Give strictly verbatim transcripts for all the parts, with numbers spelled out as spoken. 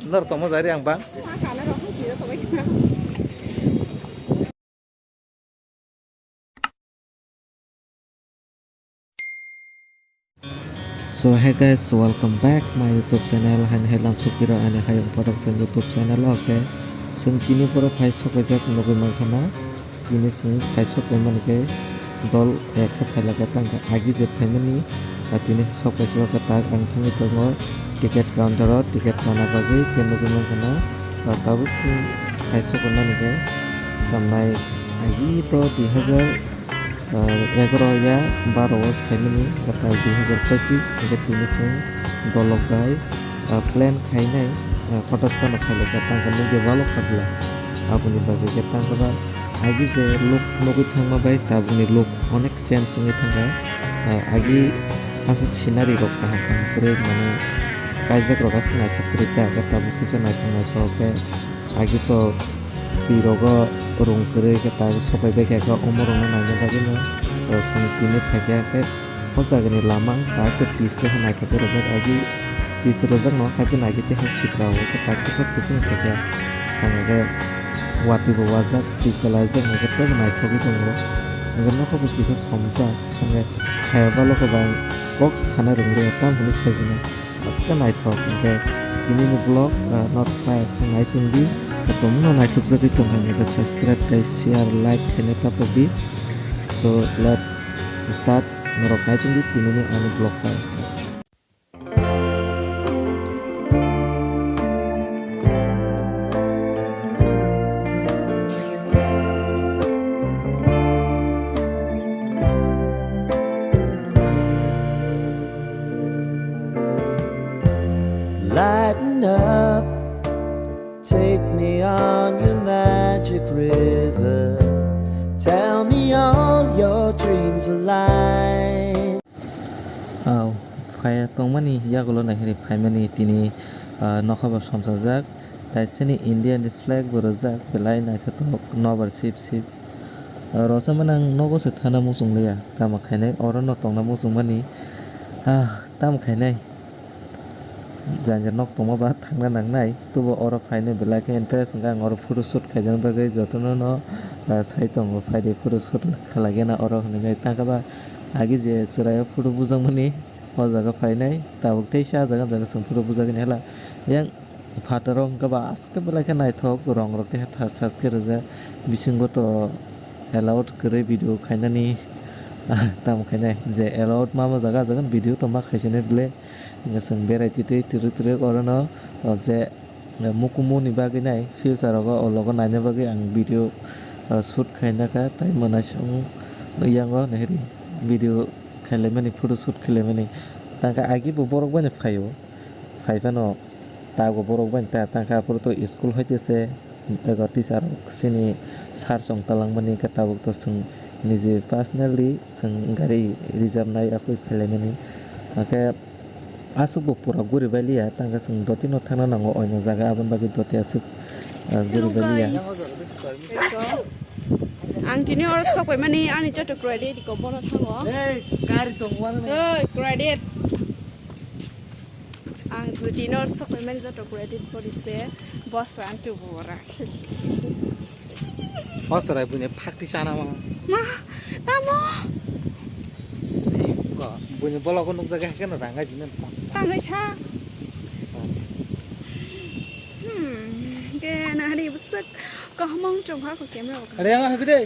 Nor tomo jari ang bang. So hey guys, welcome back my YouTube channel. Hani hai lam sukiro ani Hayung Production YouTube channel. Okay, seng tini poro phai sokaijak nugui mankha na. Tini seng phai sokaimani khe dol ek khe phailaka tangkha agi je phaimani. Tini sokaisok tak ang thangwi tongo ticket counter o ticket tana bagwi khe nugui mankha na. Tabuk seng phai sokaimani khe tamnai agi to dui hazar egaroh ya baroh o phaimani, gata dui hazar pochis hwnkhe tini chwng dolok bai plan khainai, hotok chano phailai kha tangkha nukya balo kha bwla. Aboni bagwi khe tangkha ba agi je luk nugwi thangma bai tabukni luk onek change wngwi thangkha. Agi aswk scenery rok kaham kaham kwrwi mane kaijak rok aswk naithok kwrwi ta, tabuk teisa naithok naithok khe. Agi to twi rogo rung kwrwi khe tabuk sopai bai kha, omo rokno naina bagwi no chwng tini phaikha khe o jagani lama tak khe pitch tei hai naithok khe rwjak. Agi pitch rwjak no hai phano agi tei hai sitra o khe tak kisa kwchwng phaikha. Tamo khe watwi bo wajak, twi kwlaijak, naikhe teibo naithogwi tongo. Hwnkhe nokho bo kisa somjak, hwnkhe khaya balo khe bai kok sana rwngya tamo hwnwi saijana. Aswk naithok hwnkhe tinini vlog, ah, no paya se nai tongdi. Tongmano naithokjagwi tongkha hwnkhe subscribe tei share, like khaina tapokdi. So let's start, norok nai tongdi tinini ani vlog paya se. Lighten up, take me on your magic river. Tell me all your dreams align. Au, phai tongmani yagulo naihiri phaimani tini, ah, nokha bo somsajak. Taisini India ni flag bo rwjak, belai naithotok, nobar sip sip. Rwchapmani ang nogo se thana muchung liya, tamo khainai oro no tongna muchung mani, ah, tamo khainai. Jang jang nok tongma ba thangna nangnai, tubo oro phainai belai khe interest wngkha ang oro photo shoot khaijak bagwi jotono no, ah, sai tongo, phaidi photo shoot khlaiya na oro hinwi tangkha ba agi je chwraio photo bujakmani o jaga phainai, tabuk teisa ah jaga jaga chwng photo bujagwi hala yang. Phataro hwnkhe ba aswk belai khe naithok, rong rok khe thas thas khe rijak, bisingo to allowed kwrwi video khainani, tamo khainai je allowed ma ma jaga jaga video to ma khaisani bwle, hwnkhe chwng berai twi twi twrwk twrwk orono, o je, mukumu ni bagwi nai future rogo o logo naina bagwi ang video, o, shoot khaina kha, tai mwnaisong yango nahiri video khailaimani, photo shoot khailaimani, tangkha agi bo borok bai no phaio, phai phano. Tago borok bai ta tangkha, aphuru to school hoite se ego teacher rok chini sir chwng talangmani, hwnkhe tabuk to chwng niji personally chwng gari reserve nai akui phailaimani. Hwnkhe aswk bo pura guri bai liya, tangkhe chwng doti no thangna nango oino jaga, aboni bagwi doti aswk, ah, guri bai liya. Ang tini oro sok pai mani, ani joto credit ko bono thango. Ei, gari tong wano. Ei, credit. Ang dino sok pai mani joto credit pori se boss ang tu bora. Boss rai buine phakti chana ma. Ma, tamo. Ko buine bolo ko nukjak hai keno ranga jine. Tangai sa. Hmm, ke na hari busuk ko hamong chong ha ko camera ko. Are ang habi de.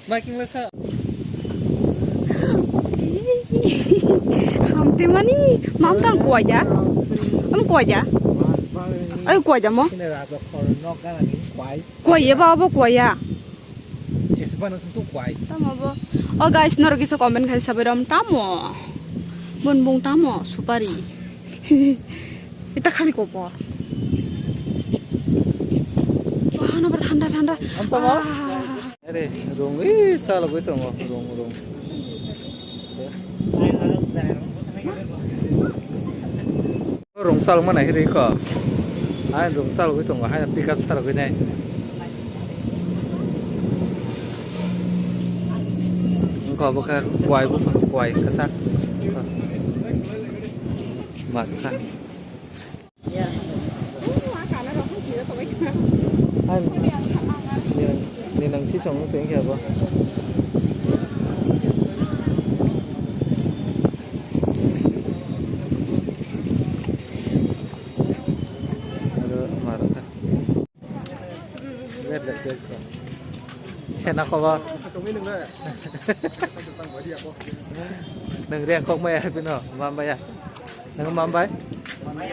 Making lesa. Hamte mani, mam tang kuaja. Am kuaja. Ay kuaja mo. Sini raja khor nok gana ni kuai. Kuaye ba abo kuaya. Jesi ba nang tu kuai. Tamo bo. Oh guys, norok kisa comment khai sabai rom tamo. Bon bung tamo supari. Ita khani kopor. Wah, no bar thanda thanda. Am tamo? Ah. Are, rung, ih, salogwi tongo, rung, rung. Rung salogma nai hiri ko. Hai rung salogwi tongo, hai pick up salogwi nai. Wngkha obo khe kwai buphang, kwai kwchak. Ma kwchak. Hai, ni, ni nang si song teng khe bo. Aro mar kha. Sena kobo. Nang riang kok maya bino, mambaya. Nang mambai? Mambai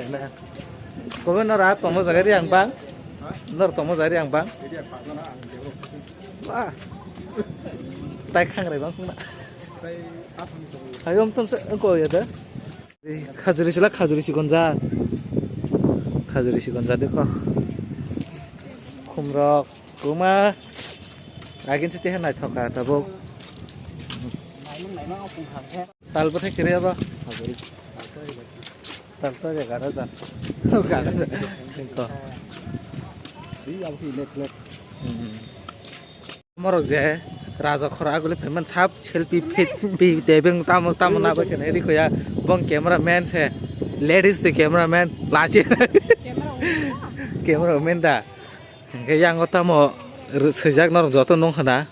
na. Kobo nora tomo jaga riang bang. Nor tomo jaga riang bang. Wah. Tai khang rai bang khna. Ayom tong ko ya da. Khajuri sila khajuri sikonja. Khajuri sikonja dekho. Khumrok kuma. Agin siti hai naithoka tabuk. Tal bwthai kiri aba. Tal to ya gara ja. Gara ja. Ko. Morok je raja khoro aguli phaiman sab selfie fit pi tebeng tamo tamo na bai kene ri khoya bong camera man se ladies se camera man lachi camera man da hingke yango tamo swijak norok joto nung khana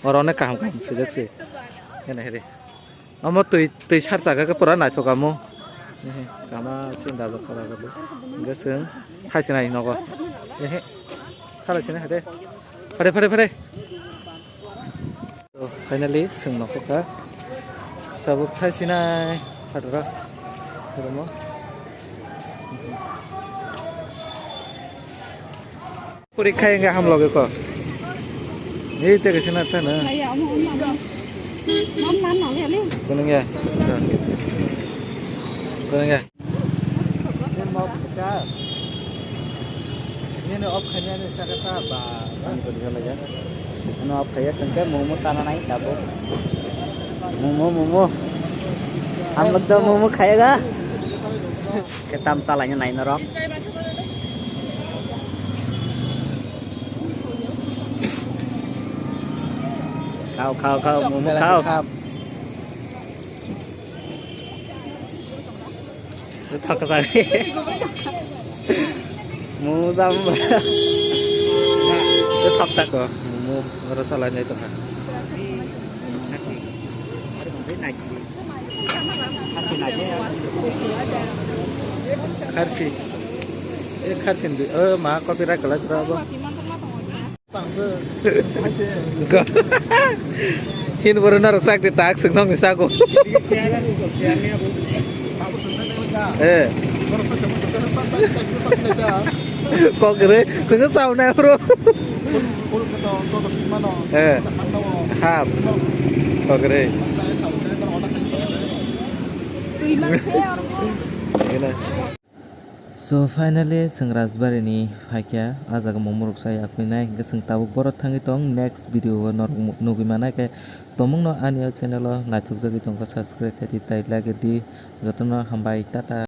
oro ne kaham kaham swijak se hene hede. Omo twi, twi sar saka khe pura naithok amo. Ehe, kama sin raja khara gadu. Hingke chwng thaisinai nogo. Ehe, thara sina hade. Phade, phade, phade. To, finally, chwng nokho kha. Tabuk thaisinai phataro. Phataro mo. Puri khai hingke ham loge ko. Ei te kaisa na thana. Kunung ya. Kunung ya. Nini off khani ani saka ta ba. Ano off khaya sengke momo sana nai tabuk. Momo, momo. Ham lok to momo khayega. Ketam chalai nai norok. Khao, khao, khao, momo khao. Thok sa. Momo jam. Thok sa ko. Momo oro chalai nai tongkha. Kharsi. E kharsi ndi. O ma copyright kala jora bo. Sin boro narok sak de tak sung nong ni sago. Eh. Kok re, sung sao na bro. Eh. Hap. Kok re. Gini. So finally chwng Rajbari ni phaikha, ah jaga momo rok sai yakwi nai, hwnkhe chwng tabuk borok thangwi tong, next video o norok nugwi manai khe, tomungno ani o channel o naithokjagwi tongkha, subscribe khaidi, tai like di, jotono hambai, tata.